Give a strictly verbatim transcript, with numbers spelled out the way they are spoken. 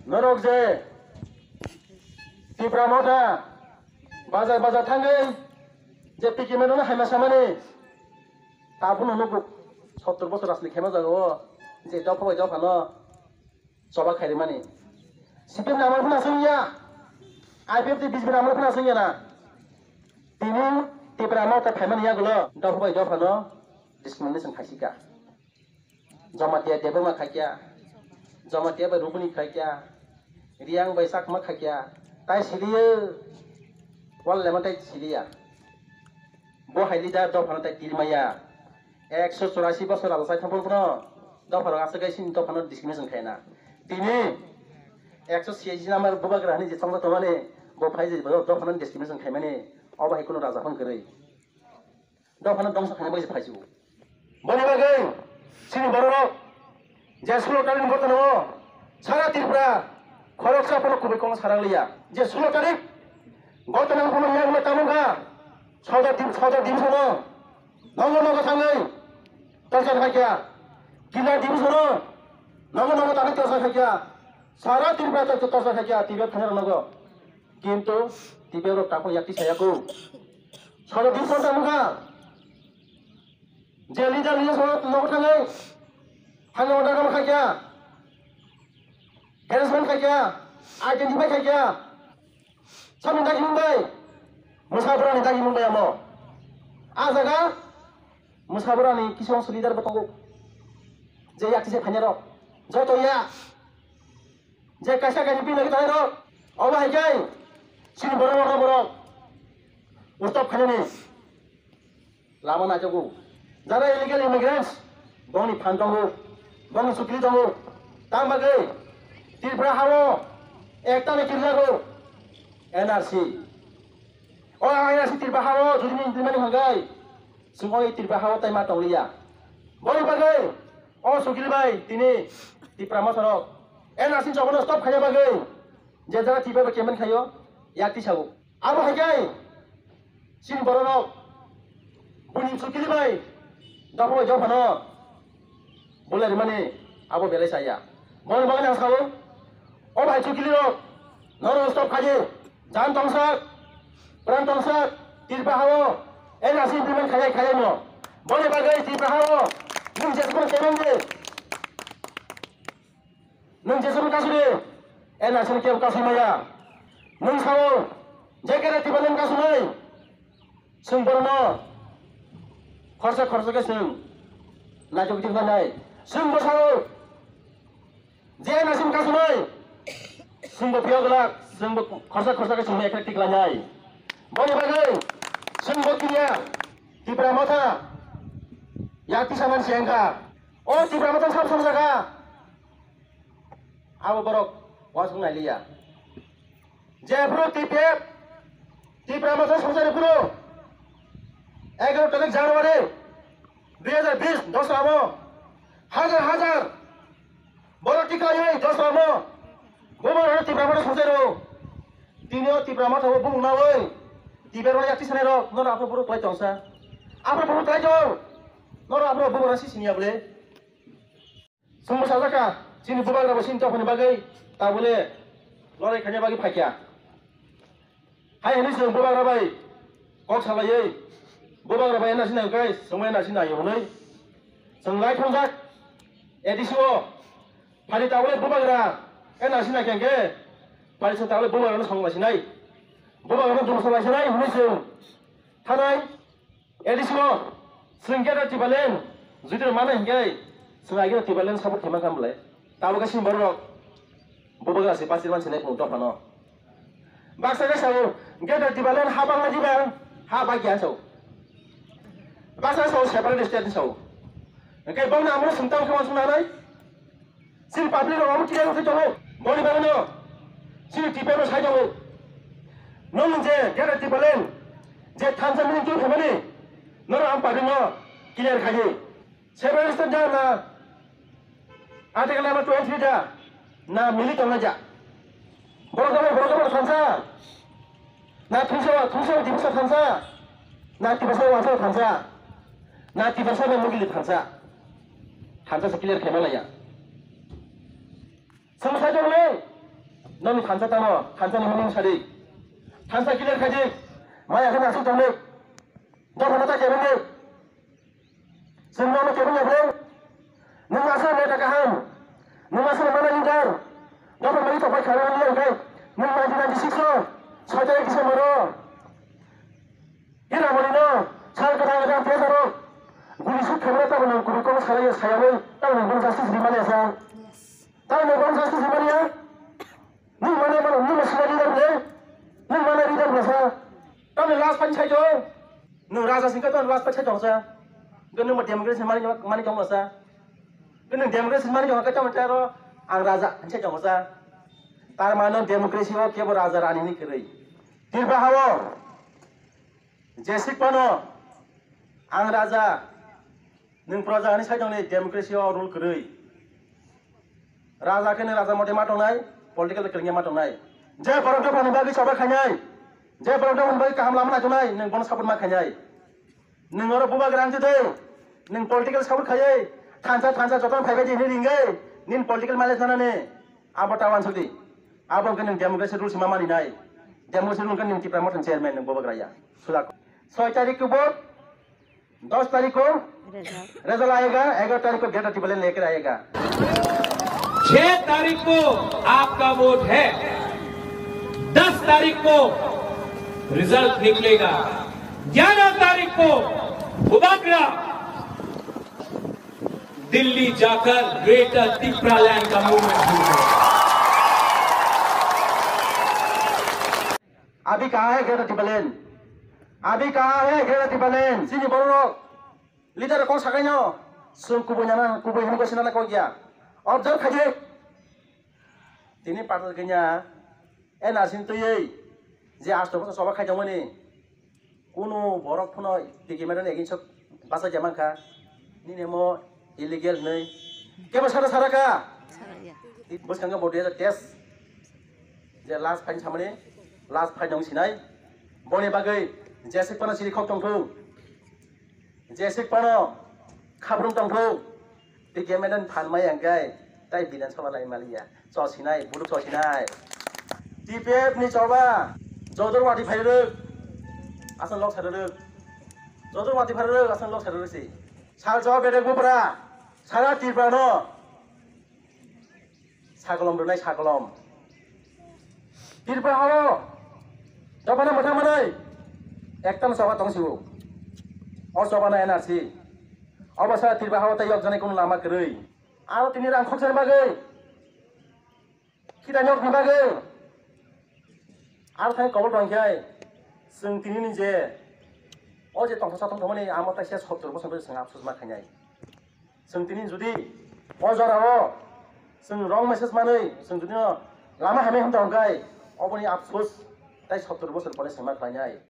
Norok je Tipra Motha bazar bazar thangwi je pikimano haima samani, tabukno nugo sottor bosor rajni khaima jaga o je dopha bai dophano choba khairwmani. C P M ni amol phano aswk wngya, I P F T B J P ni amol phano aswk wngya na. Tini Tipra Motha phaimani yagulo dopha bai dophano discrimination khaisika. Jamatia Debbarma khaikya, Jamatia bai Rukmini khaikya, Riang bai Chakma khaikya, tai siliyo, wal lema tai siliya. Bo hai leader dophano tai tirmaya. Ekso chorasi bosor raja sai thangphuru phano dophano aswk gai sini dophano discrimination khaina. Tini ekso siyasi number bubagra hani je chongjak tongmani, bo phai je dophano discrimination khaimani, obo hai kunu raja phano kwrwi. Dophano dongsa khaina bai se phaisu. Boni bagwi chini bororok je sulo tarikni gotano sara Tripura khoroksa phano kubui kong sarang liya. Je sulo tarik gotano phano yang na tamung kha. Sodor dim-, sodor division o nongo nongo thangwi torchar khaikya. Kilar division o nongo nongo thangwi torchar khaikya. Sara Tripura torchar khaikya. Tibet thangwi rok nogo. Kintu T P F rok takhuk yakti saya ko. Soro din santa mukha. Je leader leader soro nogo thangwi. Hano order kama khaikya. Harassment khaikya. Identify khaikya. Sami dagi mumbai. Musabrani dagi mumbai amo. A jaga Musabrani kisa ongso leader bo tongo. Je yakti se phanya rok. Joto ya. Je kaisa kaini bini lagi tanai rok, obo hai kai chini borok rok borok stop khainani lama naitogo. Jara illegal immigrants bongni phan tongo, bongni chukli tongo. Tang bagwi Tripura hao ekta ni kirjago N R C. O N R C Tripura hao jodi ni implement hwnkhe chwng o Tripura hao tai ma tongliya. Boni bagwi o chukli bai tini Tripura motha rok N R C ni choba no stop khaina bagwi je jaga Tripura bai campaign khaio, yakti sago. Abo hai khe chini borok rok buini chukli bai dopha bai dopha no bulai rimani abo belai saya. Boni bagwi ang sao, o bai chukli rok norok stop khaidi. Jan tongsak, pran tongsak, Tripura hao N R C implement khaiyai khaiyai no. Boni bagwi Tripura hao nwng jesukno kemang di. Nwng jesukno kasudi, N R C no kebo kasui maya. Nwng sao, je kere Tibaland kasunai, chwng borokno khorsa khorsa khe chwng naitugwi tongkha nai. Chwng bo sao, je naising kasunai, chwngbo phiyok glak, chwngbo khorsa khorsa khe chwngno ekhe tik lainai. Boni bagwi chwngbo kiriya Tipra Motha yakti samani se wngkha. O Tipra Motha sab samjaka. Abo borok uansuk nailiya. Jephru T P F Tipra Motha songchari phuru egaroh tarik January dui hajar bis dos amo hajar hajar borok tiklaiwi dos amo buma rok Tipra Motha songchari o. Tini o Tipra Motha o bumung nawi Tipra Motha yakti sanai rok noro aphuru borok klai tongsa. Aphuru borok klai tong. Noro aphuru bumung rok si siniya bole. Chwngbo sajak kha, chini bubagra bo chini dophani bagwi tabole lorai khaina bagwi phaikha. Hai hwnwi chwng bubagra bai kok salaiwi, bubagra bai N R C nai hwnkhe chwngbo N R C nai hwnwi chwng lai thongjak A D C o. Phani tabole bubagra N R C nai khe hwnkhe phani chwng tabole bubagrano song lai sinai, bubagrano juma song lai sinai hwnwi chwng thanai. A D C o chwng Greater Tipraland jodi rw mano hinkhe chwng agino Tipraland support khaima kha bwlai. Tabuk khe chini borok rok bubagra se pasir manse nai phung dophano. Baksa khe sao Greater Tipraland ha bangma diba ha bagya sao. Baksa sao separate state sao. Hinkhe bongni amro swngtam khe wansuk nanai. Chini public rok omo tiya wngwi tongo. Boni bagwino chini T P F no sai tongo. Nong je Greater Tipraland je thansa meeting twi phaimani norok ang public no clear khaidi. Seven Eastern ja na Article number twenty-three ja na mili tongna ja. Borok borok borok borok thansa. Na thungsa thungsa Tiprasa thansa. Na Tiprasa wansa thansa. Na Tiprasa na mugili thansa. Thansa se clear khaima laya. Chwng sai tongo le. Noni thansa tamo, thansa ni mung sadi. Thansa clear khaji. Maya khana asuk tongni. Dophano ta kebengni. Chwng nono kebengya bro. Nwng asuk neta kaham. Nwng asuk mana leader. Dophano magi topai khawi ni hwnkhe. Nwng nineteen ninety-six o, soi tarik December o. Hiramani no, sal kwthang kwthang tiyajaro. Guli suk khamra tamo nwng kubui kono salai ya sayawi, tamo nwng bono justice rimani asa. Tamo nwng bono justice rimani ya. Nwng mane mano, nwng mano sila leader le. Nwng mane leader le sa. Tamo last pan sai jo. Nwng raja singka tamo last pan sai jo sa. Nwng mo democracy mani, mani jong sa. Nwng democracy mani jong ka tamo taro. Ang raja sai jo sa. Tar mano democracy o kebo raja rani ni kwrwi. Tirba hao. Jesik pano, ang raja, nwng proja hani sai tongni democracy o rule kwrwi. Raja khe nwng raja mote ma tongnai, political kwrwngya ma tongnai. Je borok dophani bagwi choba khainai, je borok dophani bagwi kaham lama naitongnai, nwng bono support ma khainai. Nwng oro bubagra wngtwi twi, nwng political support khaiwi, thansa thansa jotono phaibai di hinwi ringwi, nini political mileage nanani. Abo ta wansuk di. Abo hwnkhe nwng democracy rules ma mani nai. Democracy rule hwnkhe nwng Tipra Motha ni chairman nwng bubagra ya. Sula. Soi tarik ko vote, dos tarik ko result aayega, egaroh tarik ko Greater Tipraland lekar aayega. छह तारीख को आपका वोट है, दस तारीख को रिजल्ट निकलेगा, ग्यारह तारीख को बुबागरा दिल्ली जाकर ग्रेटर तिप्रालैंड का मूवमेंट शुरू करें। अभी कहाँ है ग्रेटर तिप्रालैंड? अभी कहाँ है ग्रेटर तिप्रालैंड? Chini borok leader kok sakai no, chwng kubui nana, kubui hwnwi sinana kok ya. Observe khaidi. Tini patal kanya N R C ni twiwi je asto bosor choba khai tongmani, kunu borok phano P K M ni against o bachajak mankha, nini omo illegal hinwi kebo sara sara kha. Bwskango bo dui hajar teis je last phaini samani, last phaini wng sinai, boni bagwi jeswk phano siri khok tongthung. Jeswk phano khabrung tongthung, P K M N phan maya hwnkhe tai Bidhan Sabha lai maliya. Chosinai, buduk chosinai. T P F ni choba, jotor wati phairwk, aswk lok sarwk. Jotor wati phairwk, aswk lok sarwk si. Sal choba bedek bupra, sara Tripura no. Sakolom rwnai sakolom. Tripura hao dophano mwthang manwi ekta no choba tong sio. O choba no N R C. Obo sa Tripura hao tei yok janai kunu lama kwrwi. Aro tini rang khoksa ni bagwi, khitai nok ni bagwi. Aro thani kobol tong khe chwng tini ni je o je tongthok sathok thangmani amo taisa sottor bosor bai chwng afsus ma khainai. Chwng tini jodi o jorao chwng wrong message manwi chwng jodi no lama hamya hwnta hwnkhe oboni afsus tai sottor bosor pore chwng ma khlainai.